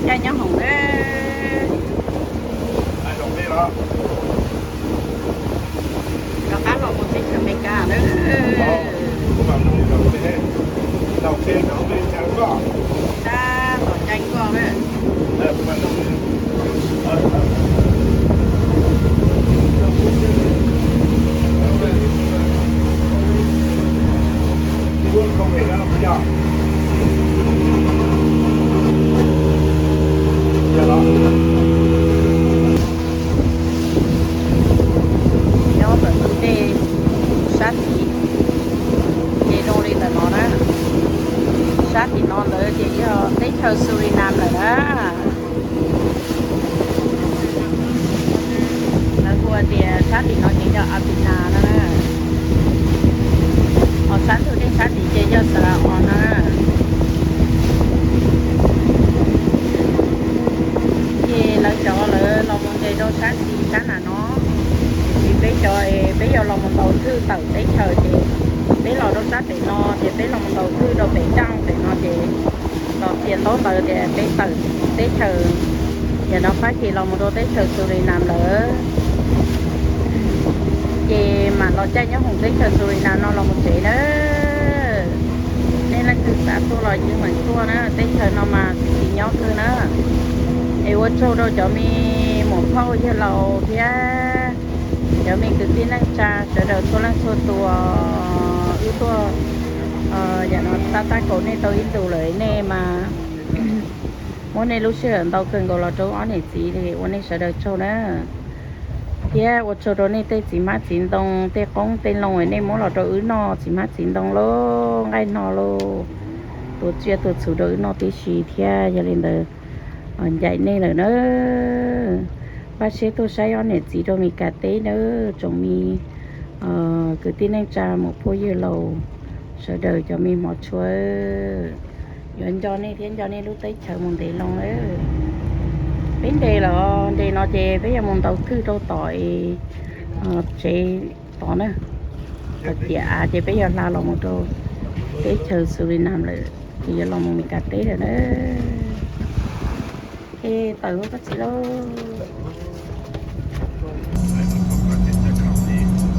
caij nyob hoom na. Rov qab los mus teb chaws Amelikas na. Tab tom caij nkoj na. Nyob ntawm tus dej sab tim, ces zoo li ntawm no na. Sab tim no ntawd ces yog teb chaws Surinam lawm na. Lawv hu tias sab tim no ces yog Apinas no na. Ho sab ntug dej sab tim ces yog Xalas Os no na. Ces lawv cov lawv los mus nres rau sab tim sab nram no, ces peb cov es peb yuav los mus ntaus thwj tawm teb chaws ces peb los rau sab pem no ces peb los mus ntaus thwj rau pem daj pem no ces los txiav ntaub ntawv tias peb tawm teb chaws, yam no Fab Kis los mus rau teb chaws Surinam lawm. Ces mam los caij nyob hoom teb chaws Surinam no los mus tsev na. Nej leej twg xav tuaj los yeej meem tuaj na, teb chaws no mas txi nyob kawg na. Es ua tsaug rau cov me muam phauj yawg laus thiab cov me kwv tij neej tsa sawv daws txhua leej txhua tus, wb tuaj yam no tab tab kaum nej tau ib ntus lawm nej mas muab nej lub sij hawm ntau kawg nkaus los rau ob niam txiv li, ua nej sawv daws tsaug na. Thiab ua tsaug rau nej tej txiv hmab txiv ntoo, tej qoob tej loo nej muab los rau wb noj, txiv hmab txiv ntoo lauj, nqaij no lauj, tua tsiaj tua txhu rau wb noj tib si thiab. Yog li ntawd ncaim nej lawm na. Npaj siab tuaj saib ob niam txiv rau Meskas teb nawb tsoom me kwv tij neej tsa muam phauj yawg laus sawv daws cov me hmov tshua. Yuav nco nej thiab nco nej lub teb chaws mus ntev loo lawm. Peb nres los nres no ces peb yuav mus ntaus thwj rau tom es tsev tod na. Thaum tiam av ces peb yuav hla los mus rau teb chaws Surinam lawm, ces yuav los mus Meskas teb lawm na. Es tawm huab koj txiv lauj.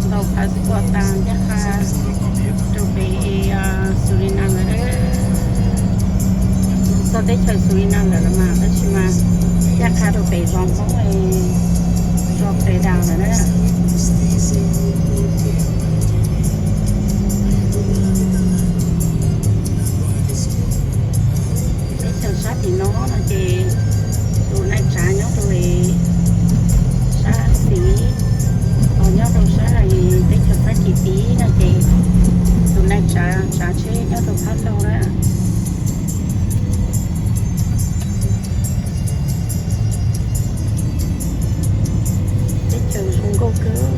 Ntaus qhov xwb pom tas ncaj qha rau pem Surinam lawm. Txog teb chaws Surinam lawm los mas tab sis mas ncaj qha rau pem zos Hmoob, zos Pes Das lawm na. Teb chaws sab tim no no ces tus neej tsav nyob rau sab tid, ho nyob rau sab teb chaws Fab Kis tid no ces tus neej tsav tsav tsheb nyob rau phab laug na. Teb chaws zoo nkauj kawg.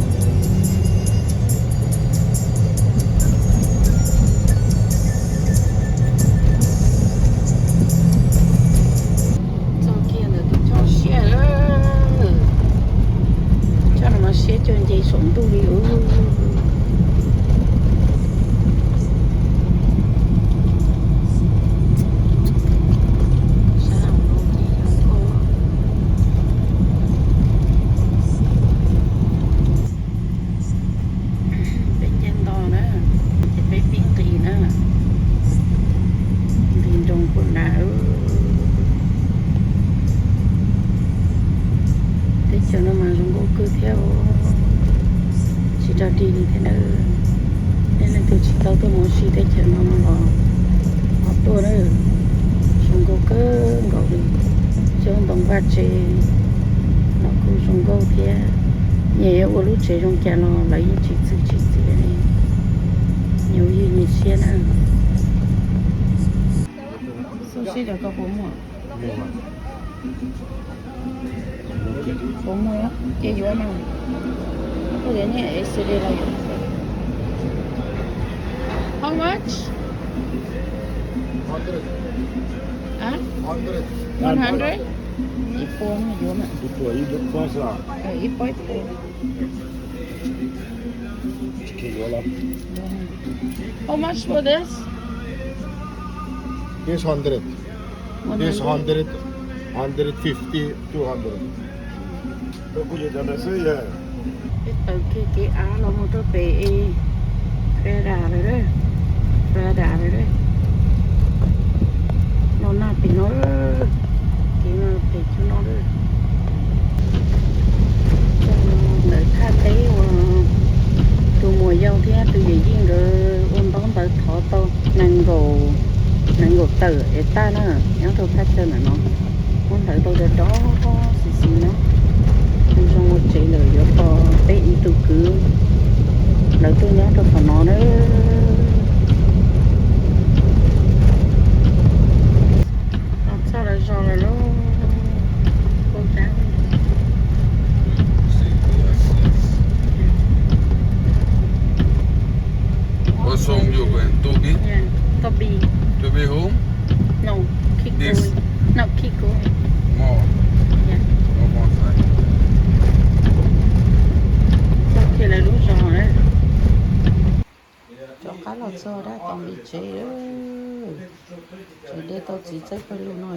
Txog kiag ntawm tus choj siab, choj no mas siab cuag nce saum ntuj li. Peb nce nto na, ces peb pib nqis na, nqis nroos kuj na. Teb chaws no mas zoo nkauj kawg thiab, tsis rog dig li thiab na. Nej leej twg tsis tau tuaj mus ua si teb chaws no los ho tuaj na, zoo nkauj kawg nkaus li. Cov ntoo vaj tse los kuj zoo nkauj thiab. Nyias yuav ua lub tsev zoo cas los lawv yeej tsis txwv tsis txiav li, nyias ua yeej nyias siab na. Xauj seb cov ko puas muaj. Puas muaj, ces yuav mas. Puas yuav nyiaj es xws li los yuav. How much? One hundred. Ib puas no yuav mas. Ib puas ib puas. How much for this? This hundred. This hundred. Hundred fifty, two hundred. Peb tawm kiag kev av los mus rau pem es Florida lawm, Florida lawm. No nag pem no, kev no pem cug no lawm. Ntawm thaj teb uas tus muam yau thiab tus yawm yij nkawd ua ntaub ntawv thov tau nees nkaum, nees nkaum tawm es tag na, nyob rau thaj chaw ntawm no. Muab hlawv tau rov rov xis xis no. Tus zoo ua tsev lawm yuav tos peb ib tug kwv, lawv tuaj nyob rau qhov no na. Los txog lawv zos lawm lauj. Pau dab. What song you going? Toby? Yeah, Toby. Toby home? No, keep going. No, keep going. More. Yeah. More, more side. Txog kiag lawv lub zos lawm. Rov qab los txog dab tom npim tsev. Tsev de tau txiv txawj pawg lug no.